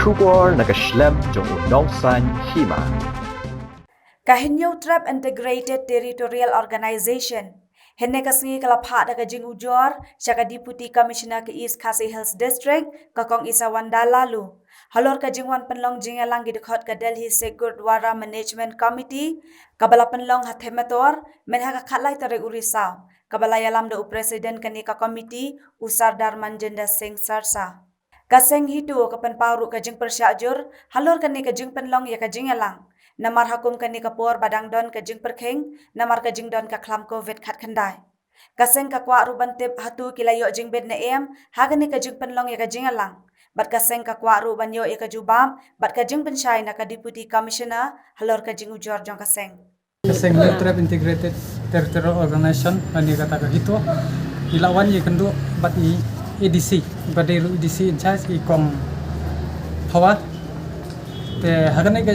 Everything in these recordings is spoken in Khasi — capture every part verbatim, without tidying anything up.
Khubor na ka shlem jong u nongsan hima. Ka Hynñiewtrep Integrated Territorial Organization hynne ka sngi ka la phah da ka jingujor sha ka Deputy Commissioner ka East Khasi Hills District, ka Kong Isawanda Laloo, halor ka jingwan pynlong jingïalang ki dkhot ka Delhi Sikh Gurdwara Management Committee, kaba la pynlong ha Them Mator mynha ka khatlai tarik u Risaw, kaba la ïalam da u President kane ka committee, u Sardar Manjinder Singh Sirsa. Ka seng HITO ka pynpaw ruh ka jingpyrshah jur halor kane ka jingpynlong ïa ka jingïalang, namar ha kum kane ka por ba dang don ka jingpyrkhing namar ka jingdon ka khlam Covid khatkhyndai. Ka seng ka kwah ruh ban tip hato ki la ïoh jingbit ne em ha kane ka jingpynlong ïa ka jingïalang, bad ka seng ka kwah ruh ban ïoh ïa ka jubab bad ka jingpynshai na ka Deputy Commissioner halor ka jingujor jong ka seng. Ka seng Hynñiewtrep Integrated Territorial Organization, lane kata ka HITO, i la wan ïakynduh bad i ADC, ba dei ruh ADC in charge, i Kong Phawa. Te ha kane ka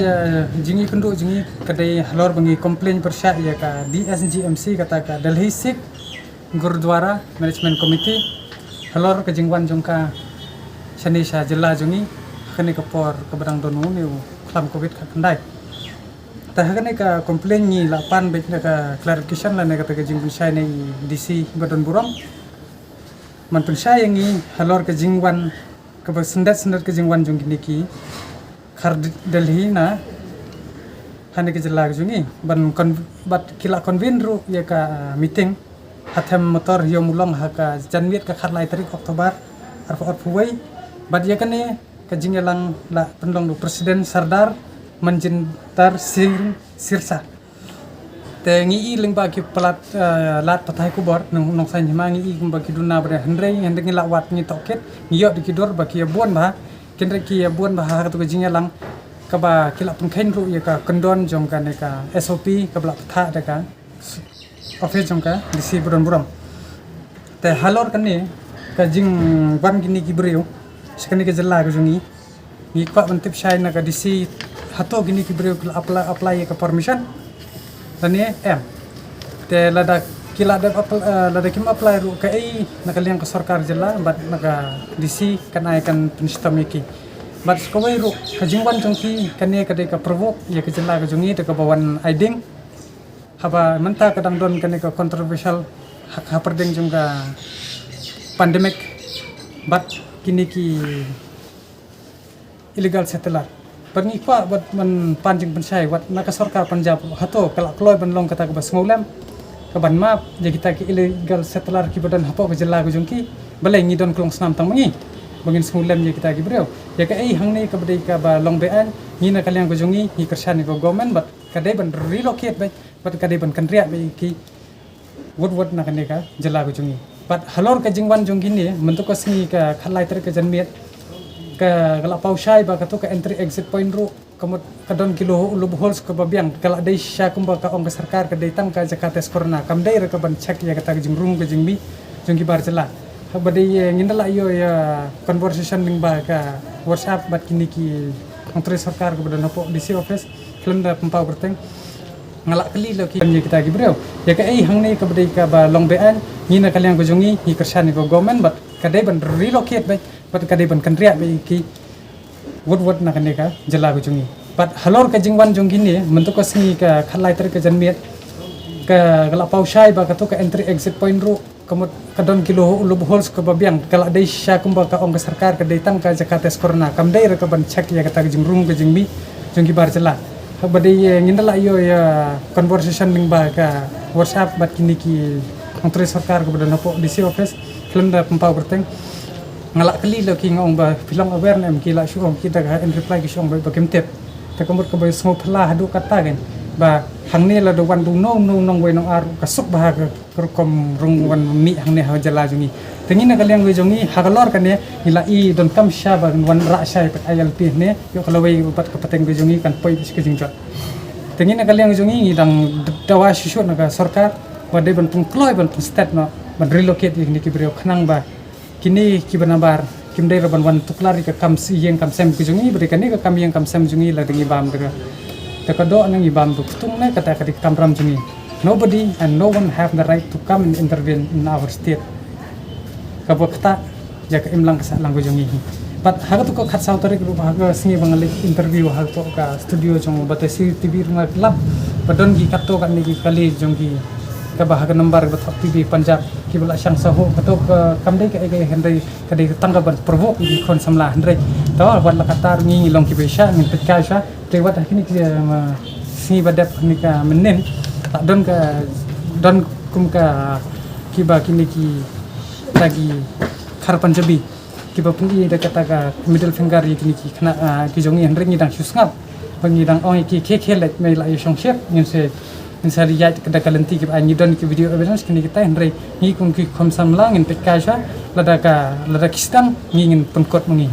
jingïakynduh jong ngi ka dei halor ba ngi complain pyrshah ïa ka DSGMC, kata ka Delhi Sikh Gurdwara Management Committee, halor ka jingwan jong ka shane sha jylla jong ngi ha kane ka por kaba dang don une u khlam Covid khatkhyndai. Te ha kane ka complain ngi la pan beit da ka clarification lane kata ka jingpynshai na i DC ba don burom. Man pynshai ïa ngi halor ka jingwan kaba syndet syndet ka jingwan jong kine ki khar Delhi na hane ka jylla ka jong ngi ban kon-, bad ki la convene ruh ïa ka, ah, meeting ha Them Mator Hynñiewmulong ha ka janmiet ka khatlai tarik October arphew arphew wei. Bad ïa kane ka jingïalang la pynlong da u President Sardar Manjinder Singh Sirsa. Te ngi i lyngba ki palat, eh, lad pathai khubor nong, nongsan hima, ngi i kumba ki duna ba hynrei hynrei ngi la wad, ngi tohkit, ngi ïoh da ki dur ba ki ïa bun bha, hynrei ki ïa bun bha ha katu ka jingïalang kaba ki la pynkheiñ ruh ïa ka kyndon jong kane ka SOP kaba la pathah da ka office jong ka DC ba don burom. Te halor kane ka jingwan kine ki briew sha kane ka jylla ka jong ngi, ngi kwah ban tip shai na ka DC hato kine ki briew ki la apply, apply ïa ka permission lane em. Te lada ki la dep apply, eh, lada kim apply ruh, kaei na ka liang ka sorkar jylla bad na ka DC kan ai kan pynshitom ïa ki. Bad sa kawei ruh ka jingwan jong ki kane ka dei ka provoke ïa ka jylla ka jong ngi da kaba wan ai ding. Haba mynta ka dang don kane ka controversial ha, hapdeng jong ka pandemic bad kine ki illegal settler. Bad ngi kwah bad man pan jingpynshai wat na ka sorkar Punjab hato ka la kloi ban long kata kaba sngewlem, kaban map ïa kita ki illegal settler kiba don hapoh ka jylla ka jong ki. Balei ngi don ka longsnam tang ma ngi ba ngin sngewlem ïa kita ki briew? Ïa kaei hangne kaba dei kaba long be-aiñ, ngi na ka liang ka jong ngi ngi kyrshan ïa ka government bad ka dei ban relocate beit, bad ka dei ban kynriah beit ïa ki wut wut na kane ka jylla ka jong ngi. Bad halor ka jingwan jong kine mynta ka sngi ka khatlai tarik ka janmiet, ka, ka la paw shai ba katu ka entry exit point ruh ka mut ka don ki looh-, loopholes kaba biang, ka la dei shisha kumba ka ong ka sorkar ka dei tang ka jaka test corona, kam dei ruh kaban check ïa kata ka jingrung ka jingmih jong ki bar jylla. Haba dei, eh, ngin da la ïoh ïa conversation lyngba ka WhatsApp bad kine ki nongtrei sorkar kaba don hapoh DC office, khlem da pynpaw kyrteng. Nga la kylli la ki ïa kita ki briew, ïa kaei hangne kaba dei kaba long be-aiñ, ngi na ka liang ka jong ngi ngi kyrshan ïa ka government bad ka dei ban relocate beit, bad ka dei ban kynriah beit ïa ki wut wut na kane ka jylla ka jong ngi. Bad halor ka jingwan jong kine mynta ka sngi ka khatlai tarik ka janmiet, ka, ka la paw shai ba katu ka entry exit point ruh ka mut ka don ki looh-, loopholes kaba biang, ka la dei shisha kumba ka ong ka sorkar ka dei tang ka jaka test corona, kam dei ruh kaban check ïa kata ka jingrung ka jingmih jong ki bar jylla. Haba dei, eh, ngin da la ïoh ïa conversation lyngba ka WhatsApp bad kine ki nongtrei sorkar kaba don hapoh DC office, khlem da pynpaw kyrteng. Nga la kylli la ki, nga ong ba phi long aware ne em, ki la shu ong, ki da ka in reply ki shu ong ba, ba kim tip. Te ka mut kaba sngewphylla haduh katta kein ba hangne lada wan da uno uno u nongwei nongar ka suk bha ka ka rukom rung wan mih hangne ha jylla jong ngi. Te ngi na ka liang ka jong ngi halor kane ngi la i donkam shisha ban wan rah shai pat ILP hangne, ïoh ka lawei pat ka pateng ka jong ngi kan poi sha ka jingjot. Te ngi na ka liang ka jong ngi ngi dang dawa shuh shuh na ka sorkar ba dei ban pynkloi, ban pynstet noh, ban relocate ïa kine ki briew khnang ba kine kiba nabar kim dei ruh ban wan tuklar ïa ka kam ïing kam sem ka jong ngi, ba dei kane ka kam ïing kam sem jong ngi lada ngi bam da ka, da ka doh ne ngi bam da ka ktung ne, kata ka dei ka kamram jong ngi. Nobody and no one have the right to come and intervene in our state. Kaba ktah ïa ka imlang ka sahlang ka jong ngi. Pat ha kato ka khatsaw tarik ruh, ha ka sngi ba nga leit interview ha kato ka studio jong Batesi TV Ringlar Club, ba don ki katto katne ki kali jong ki, kaba ha ka number ba thok TV Punjab, kiba la shang sahuh. Kato ka kam dei kaei kaei, hynrei ka dei tang ka ban provoke ïa ki khun samla, hynrei to wat la katta ngi ngi long kiba sha, ngin peit kai sha. Te wat ha kine ki, em, sngi ba dep kane ka mynnin, la don ka, don kum ka, kiba kine ki, ta ki khar Punjabi, kiba pyni da kata ka middle finger ïa kine ki khynnah, ah, ki jong ngi, hynrei ngi dang shu sngap ba ngi dang ong ïa ki, khe khe leit, me la ïa shong shet, ngin sa, ngin sa ïaid da ka lynti kiba ai. Ngi don ki video evidence kine kita, hynrei ngi kum ki khun samla ngin peit kai sha, lada ka, lada ki sdang ngi ngin pynkut ma ngi.